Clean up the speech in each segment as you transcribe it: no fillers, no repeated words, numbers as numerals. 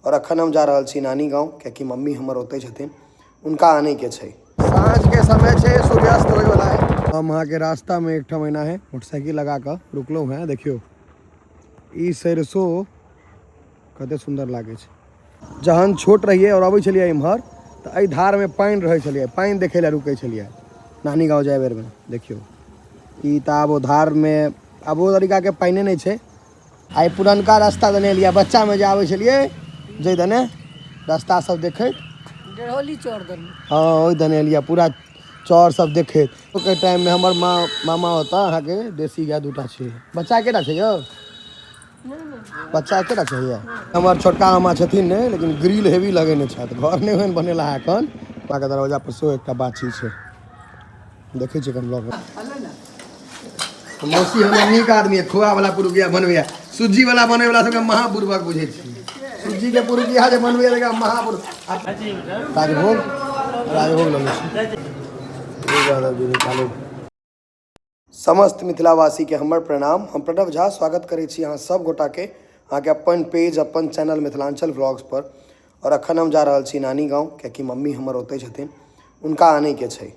आओर अखन हम जा रहल छी नानी गाँव, कियाकि मम्मी हमर ओतहि छथिन, हुनका आनैके छै। साँझके समय छै, सूर्यास्त होइवला है। हम अहाँके रास्तामे एकठाम एना है मोटरसाइकिल लगा कऽ रुकलहुँ हेँ। देखियौ ई सरिसो कते सुन्दर लागै छै। जहन छोट रहियै आओर अबै छलियै एम्हर तऽ एहि धारमे पानि रहै छलियै, पानि देखै लए रुकै छलियै नानी गाँव जाय बेरमे। देखियौ ई तऽ आब ओ धारमे आब ओ तरीकाके पानिए नहि छै। आइ पुरनका रास्ता देने एलियै, बच्चामे जे आबै छलियै जाहि दने रास्ता सब देखैत, डेढ़ोली चौर दने। हँ, ओहि दने एलियै पूरा चौर सब देखैत। ओकर टाइममे हमर माँ मामा ओतऽ अहाँके देसी गाय दूटा छै। बच्चा केटा छै यौ? बच्चा एकेटा छै यौ? हमर छोटका मामा छथिन ने, लेकिन ग्रिल हेवी लगेने छथि, घर नहि ओहन बनेला है एखन। माँके दरवाजा पर सेहो एकटा बाछी छै, देखै छियै एखन ब्लॉग। मौसी हमर नीक आदमी है, खोआ वाला पुरुकिया बनबैया, सुज्जी वाला बनबै वाला सबके महाबुर्बक बुझै छी। सुज्जी के पुरुकिया जे बनबैया तकरा महाबुर। राजभोग, राजभोग लऽ लै छी। यादव जी निकालू। समस्त मिथिलावासीके हमर प्रणाम। हम प्रणव झा स्वागत करै छी अहाँ सब गोटाके अहाँके अपन पेज अपन चैनल मिथिलाञ्चल व्लॉग्स पर। आओर अखन हम जा रहल छी नानी गाँव, कियाकि मम्मी हमर ओतहि छथिन, हुनका आनैके छै।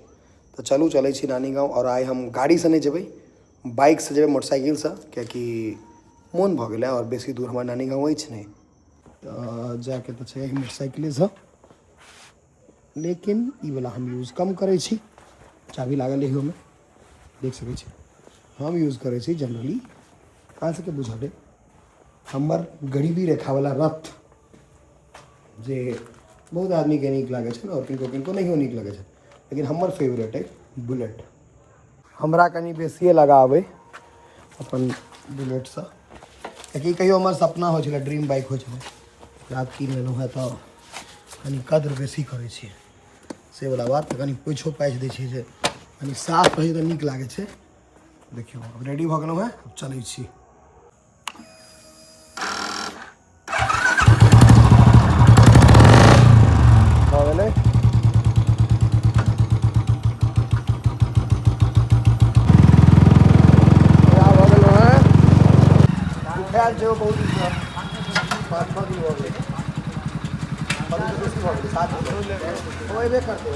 तऽ चलू चलै छी नानी गाँव। आओर आइ हम गाड़ीसँ नहि जेबै, बाइकसँ जेबै, मोटरसाइकिलसँ, कियाकि मोन भऽ गेलै आओर बेसी दूर हमर नानी गाँव अछि नहि, तऽ जाइके तऽ छै मोटरसाइकिलेसँ। लेकिन ई वला हम यूज कम करै छी, चाभी लागल इहोमे देख सकै छी। हम यूज करै छी जनरली, अहाँ सबके बुझल अइ, हमर गरीबी रेखावला रथ जे बहुत आदमीके नीक लागै छनि आओर किनको किनको नहियो नीक लगै छनि, लेकिन हमर फेवरेट अइ बुलेट। हमरा कनि बेसिए लगाव अइ अपन बुलेटसँ, कियाकि कहियो हमर सपना होइ छलै, ड्रीम बाइक होइ छलै, आब कीन लेलहुँ हेँ तऽ कनि कद्र बेसी करै छियै, से वला बात। तऽ कनि पोछो पाछि दै छियै जे कनि साफ रहै तऽ नीक लागै छै। देखियौ आब रेडी भऽ गेलहुँ हेँ, आब चलै छी। भऽ गेलै। भऽ गेलहुँ हेँ, उठायल छै ओ बहुत दिनसँ, 5-6 दिन भऽ गेलै, बेसी भऽ गेलै, 7 दिन। ओ अयबे करतै,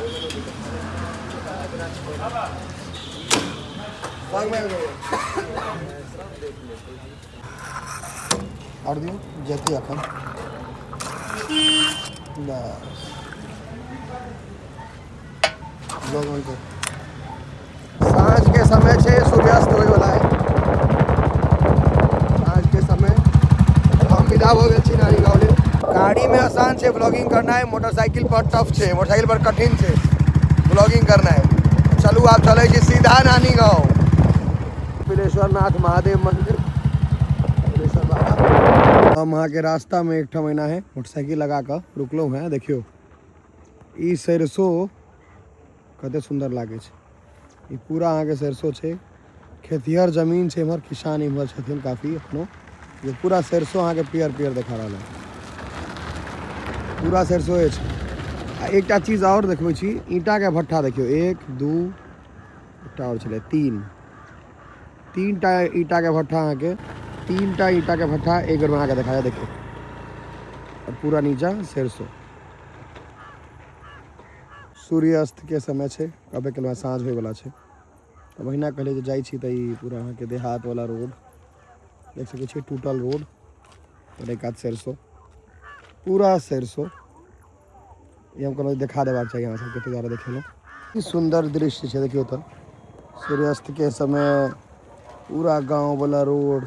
आओर दियौ जेतै एखन। बस लोगन के साँझ के समय छै, सूर्यास्त होय वाला है। साँझ के समय हम विदा भऽ गेल छी नानी गाँव लेल। गाड़ी में आसान छै ब्लॉगिंग करनाइ, मोटरसाइकिल पर टफ छै, मोटरसाइकिल पर कठिन छै ब्लॉगिंग करनाइ। चलू आब चलै छी सीधा नानी गाँव, कपिलेश्वर नाथ महादेव मंदिर, कपिलेश्वर बाबा। हम अहाँके रास्तामे एकठाम एना है मोटरसाइकिल लगा कऽ रुकलहुँ हेँ। देखियौ ई सरिसो कते सुन्दर लागै छै। ई पूरा अहाँके सरिसो छै, खेतिहर जमीन छै इम्हर, किसान इम्हर छथिन काफी एखनो। ये पूरा सरिसो अहाँके पियर पियर देखा रहल है, पूरा सरिसो अछि। आ एकटा चीज आओर देखबै छी, ईंटाके भट्ठा देखियौ, 1 2 एकटा आओर छलै, 3 टा ईंटाके भट्ठा अहाँके, 3 टा ईंटाके भट्ठा एक बेरमे अहाँके देखा जाय। देखियौ आओर पूरा नीचा सरिसो। सूर्यास्तके समय छै, कहबे केलहुँ साँझ होइवला छै, तऽ ओहिना कहलियै जे जाइ छी। तऽ ई पूरा अहाँके देहातवला रोड देख सकै छियै, टूटल रोड, आओर एक कात सरिसो, पूरा सरिसो। ई हम कहलहुँ देखा देबाक चाही अहाँ सबके, ताहि दुआरे देखेलहुँ। की सुन्दर दृश्य छै, देखियौ तऽ सूर्यास्तके समय पूरा गाँववला रोड,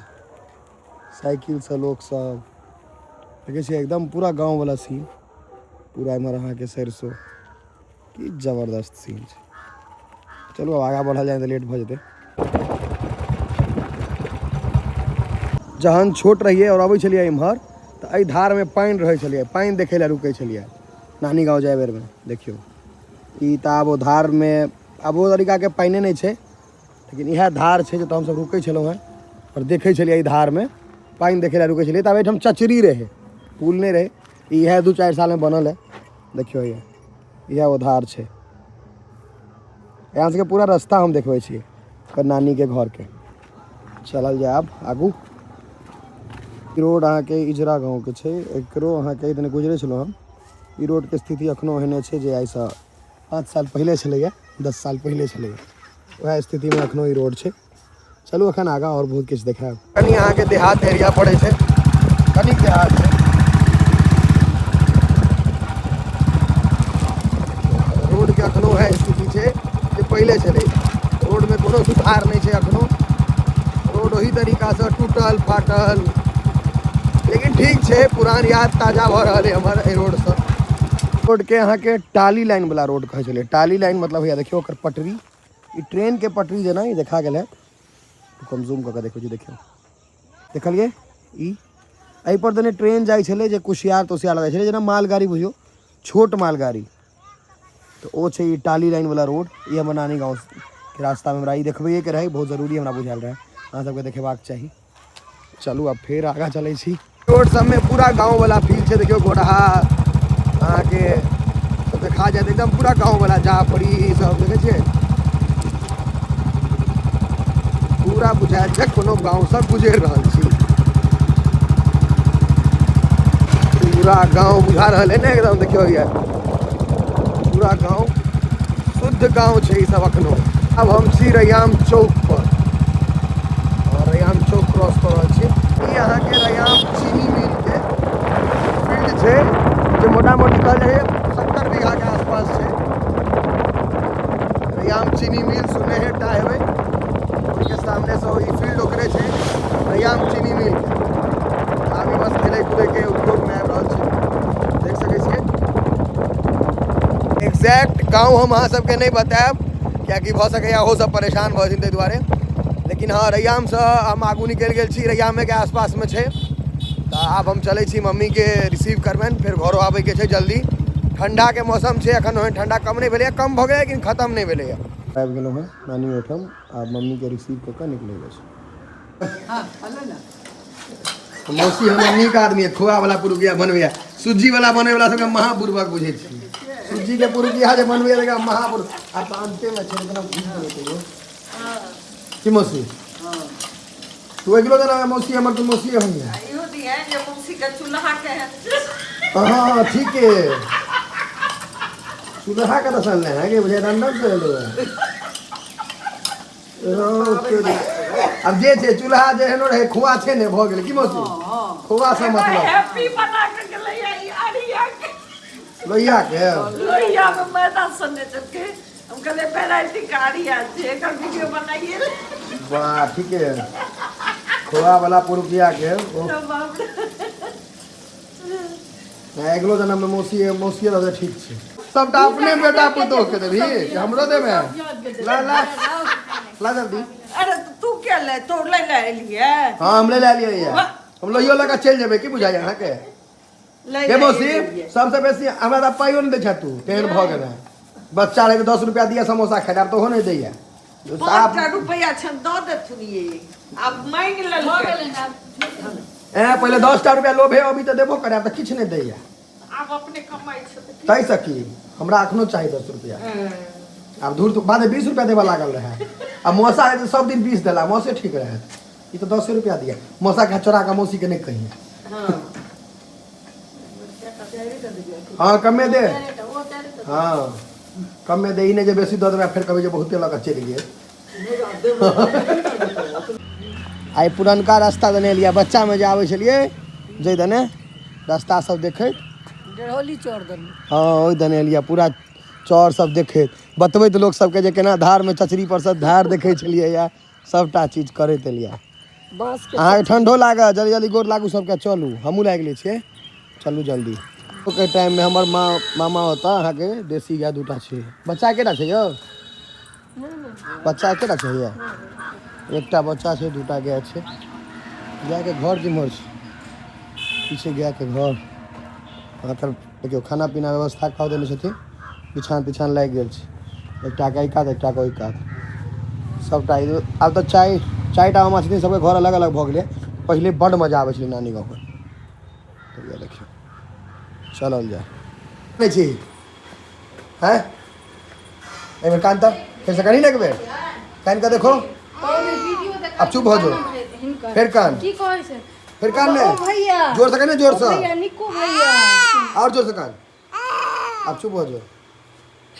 साइकिलसँ लोक सब देखै छियै, एकदम पूरा गाँववला सीन, पूरा एम्हर अहाँके सरिसो। की जबरदस्त सीन छै। चलू आब आगाँ बढ़ल जाय तऽ लेट भऽ जेतै। जहन छोट रहियै आओर अबै छलियै एम्हर तऽ एहि धारमे पानि रहै छलियै, पानि देखै लए रुकै छलियै नानी गाँव जाय बेरमे। देखियौ ई तऽ आब ओ धारमे आब ओ तरीकाके पानिए नहि छै, लेकिन इएह धार छै जतऽ हमसब रुकै छलहुँ हेँ आओर देखै छलियै। एहि धारमे पानि देखै लए रुकै छलियै। तब एहिठाम चचरी रहै, पुल नहि रहै, इएह 2-4 सालमे बनल है। देखियौ इएह ओ धार छै। यहाँ सबके पूरा रास्ता हम देखबै छी नानीके घरके। चलल जाय आब आगू। रोड अहाँके इजरा गाँवके छै। एकरो अहाँके एहि दने गुजरै छलहुँ हम। ई रोडके स्थिति एखनो एहने छै जे आइसँ 5 साल पहिले छलैए, 10 साल पहिले छलैए, वएह स्थितिमे एखनो ई रोड छै। चलू एखन आगाँ आओर बहुत किछु देखायब। कनि अहाँके देहात एरिया पड़ै छै, कनि देहात छै। रोडके एखनो वएह स्थिति छै जे पहिले छलै। रोडमे कोनो सुधार नहि छै एखनो। रोड ओही तरीकासँ टूटल फाटल, लेकिन ठीक छै। पुरान याद ताजा भऽ रहल है हमर एहि रोडसँ। रोडके अहाँके टाली लाइन वाला रोड कहै छलै। टाली लाइन मतलब होइए, देखियौ ओकर पटरी, ई ट्रेनके पटरी जेना ई देखा गेल है। कम जूम कऽ कऽ देखबै छी, देखियौ, देखलियै? ई एहिपर देने ट्रेन जाइ छलै जे कुसियार तुसियार लगै छलै, जेना मालगाड़ी बुझियौ, छोट मालगाड़ी। तऽ ओ छै ई टाली लाइन वाला रोड। ई हमर नानी गाँवके रास्तामे हमरा ई देखबैएके रहै, बहुत जरूरी हमरा बुझायल रहै, अहाँ सबके देखेबाक चाही। चलू आब फेर आगाँ चलै छी। रोड सबमे पूरा गाँववला फील छै। देखियौ घोड़हा अहाँके सब देखा जायत, एकदम पूरा गाँववला जाफरी ई सब देखै छियै, पूरा बुझायल छै कोनो गाँवसँ गुजरि रहल छी। पूरा गाँव बुझा रहल है ने एकदम। देखियौ ये पूरा गाँव शुद्ध गाँव छै ई सब अखनो। अब हम छी रैयाम चौक पर और रैयाम चौक क्रॉस कऽ रहल छी। ई अहाँके रैयाम चीनी मिल के फील्ड छै जे मोटा मोटी कहल जाइए 70 बीघा के आसपास छै। रैयाम चीनी मिल सुनने हे टा हेबै, ओहिके सामने से ई फील्ड ओकरे छै, रैयाम चीनी मिल के। आब ई बस खेलै कूदै के उद्योग में आबि रहल छै, देख सकै छियै। एग्जैक्ट गाँव हम अहाँ सबके नहि बतायब, कियाकि भऽ सकैए ओहो सब परेशान भऽ जेथिन ताहि दुआरे। लेकिन हँ, रैयामसँ हम आगू निकलि गेल छी, रैयामेके आसपासमे छै। तऽ आब हम चलै छी, मम्मीके रिसीव करबनि, फेर घरो आबैके छै जल्दी। ठण्डाके मौसम छै, एखन ओहन ठण्डा कम नहि भेलैए, कम भऽ गेलै लेकिन खतम नहि भेलैए। आबि गेलहुँ हँ नानी ओहिठाम, आब मम्मीके रिसीव कऽ कऽ निकलै छै। मौसी हमर नीक आदमी है, खोआ वाला पुरुकिया बनबैया, सुज्जी वाला बनै वाला सबके महाबुर्बक बुझै छी। सुज्जी के पुरुकिया जे बनबैया तकरा महाबुर। आ तऽ अंते मे छै, लेकिन भूजि देबै तैयो। की मौसी? तू अगिलो देना मौसी हमर, तू मौसी होइया। इहो दिहे जे मौसी के चूल्हा केहन छै। हाँ ठीक है, चूल्हा के दसन ले है कि बुझे रंडम से एलो है। अब जे छै चूल्हा जे एहनो रहे, खोआ छै ने, भऽ गेलै। की मौसी, खोआ से मतलब हैप्पी बना के गेलै ई अरिया के लोहिया के लोहिया में मैदा सने चलके। हम कहले वेराइटी के अरिया छै, एकर वीडियो बनाइए। वाह ठीक है, खोआ वाला पुरुकिया के ओ अगिलो जन्म में मौसी मौसी रहतै। ठीक छै, सबटा अपने बेटा पुतोह के देबही कि हमरो देबै? ला ला ला जल्दी। अरे तू के ले, तो ले ले एलियै। हाँ हम ले ले एलियै, हम लोहियो लऽ कऽ चलि जेबै। की बुझाइए अहाँके गे मौसी? सबसँ बेसी हमरा तऽ पाइयो नहि दै छह तू, तेहन भऽ गेल है। बच्चा रहै तऽ 10 रुपया दिया समोसा खाइ, आब तऽ ओहो नहि दैया। 5टा रुपया छन दऽ देथुन, ये आब मांगि लेलकै। ए पहिले 10टा रुपया लोभे अभी तऽ देबो करे, आब तऽ किछु नहि दैया। आब अपने कमाइ छै तऽ ताहि से की हमरा अखनो चाही 10 रुपया। आब धूर तो बाद 20 रुपया देबऽ लागल रहै। आ मौसा तऽ सब दिन 20 देला, मौसे ठीक रहै, ई तऽ 10 रुपया दिया। मौसा के चोरा कऽ मौसी के नहि कहिए। हाँ कमे दे, हाँ कमे दे, ई नहि जे बेसी दऽ देबै फेर कहबै जे बहुते लऽ कऽ चलि गेल। आइ पुरनका रास्ता देने एलियै, बच्चामे जे आबै छलियै जाहि दने रास्ता सब देखैत डेढ़ौली चौर दने। हाँ ओहि दने एलियै, पूरा चौर सब देखैत बतबैत लोक सबके जे केना धारमे चचरी पर सब धार देखै छलियै या सबटा चीज करैत एलियै। बाँस के अहाँके ठंडो लागत, जल्दी जल्दी गोर लागू सबके, चलू हमहूँ लागि लै छियै, चलू जल्दी। के टाइममे हमर माँ मामा ओतऽ अहाँके देसी गाय 2टा छै। बच्चा केटा छै यौ? बच्चा केटा छै यौ? 1टा बच्चा छै, 2टा गाय छै। गायके घर केम्हर छै? ई छै गायके घर। अहाँके देखियौ खाना पीना व्यवस्था कऽ देने छथिन, बिछान तिछान लागि गेल छै, एकटाके एहि कात एकटाके ओहि कात सबटा। आब तऽ 4टा मामा छथिन, सबके घर अलग अलग भऽ गेलै। पहिले बड्ड मजा आबै छलै नानी गाँवमे। तऽ इएह देखियौ, चलल जाय। नहि छी हैं एहिमे कान तऽ फेरसँ करी ने एक बेर कान कऽ देखो। आब चुप भऽ जाओ, फेर कान की कहै छै? फेर कान ने। ओ भैया, जोर से कहने, जोर से। भैया, निको भैया। और जोर से कान। अब चुप हो जाओ।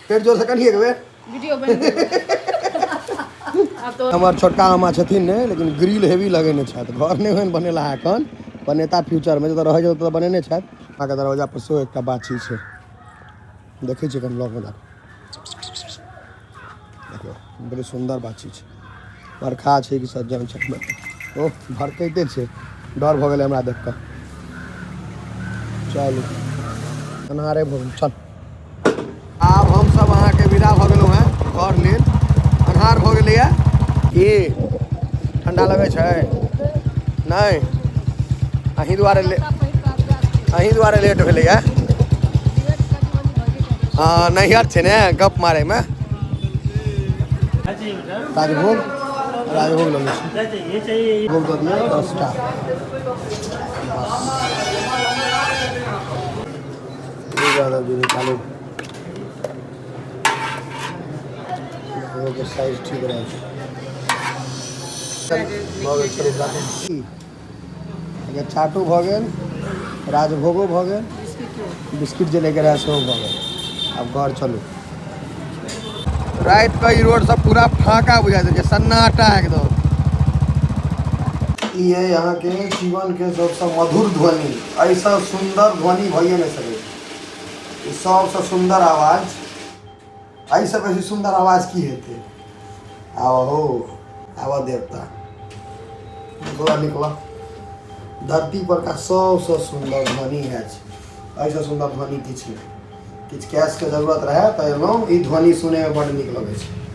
फेर जोर से कनिए एक बेर। वीडियो बन गेल। आब तो हमर छोटका मामा छथिन ने, लेकिन ग्रिल हेवी लगेने छथि। घर नहि होइन बनेला एखन, बनेता फ्यूचरमे, जतऽ रहै छै ततऽ बनेने छथि। अहाँके दरवाजा पर सेहो एकटा बाछी छै, देखै छियै कनि लगमे जाकऽ। देखियौ, बड़ी सुन्दर बाछी छै। बरखा छै कि सज्जन छै, ओ भड़कैते छै, डर भऽ गेलै हमरा देख कऽ। चलू, अन्हारे भऽ गेल, चल। आब हमसब अहाँके विदा भऽ गेलहुँ हेँ घर लेल। अन्हार भऽ गेलैए। की ठंडा लगै छै? नहि, अहीं दुआरे लेट भेलैए। हँ, नैहर छै ने गप मारैमे। राजभोग, राजभोग लऽ लै छी। भोग दऽ दियौ 10टा। यादव जी निकालू। के साइज ठीक रहै छै। भऽ गेल, चलू राखू। चाटो भऽ गेल, राजभोगो भऽ गेल, बिस्किट जे लैके रहै सेहो भऽ गेल। आब घर चलू। राति के ई रोड सब पूरा फाँका बुझाइत छै, सन्नाटा एकदम। ई है यहाँ के जीवन के सबसँ मधुर ध्वनि। ऐसा सुंदर ध्वनि भइए नहि सकै छै। ई सबसँ सुंदर आवाज, एहिसँ बेसी सुंदर आवाज की हेतै? आब हो, आब देवता निकला निकला। धरती पर का सबसँ सुंदर ध्वनि है छै। एहिसँ सुंदर ध्वनि किछु नहि। किछु कैशके जरूरत रहै तऽ एलहुँ, ई ध्वनि सुनैमे बड्ड नीक लगै छै।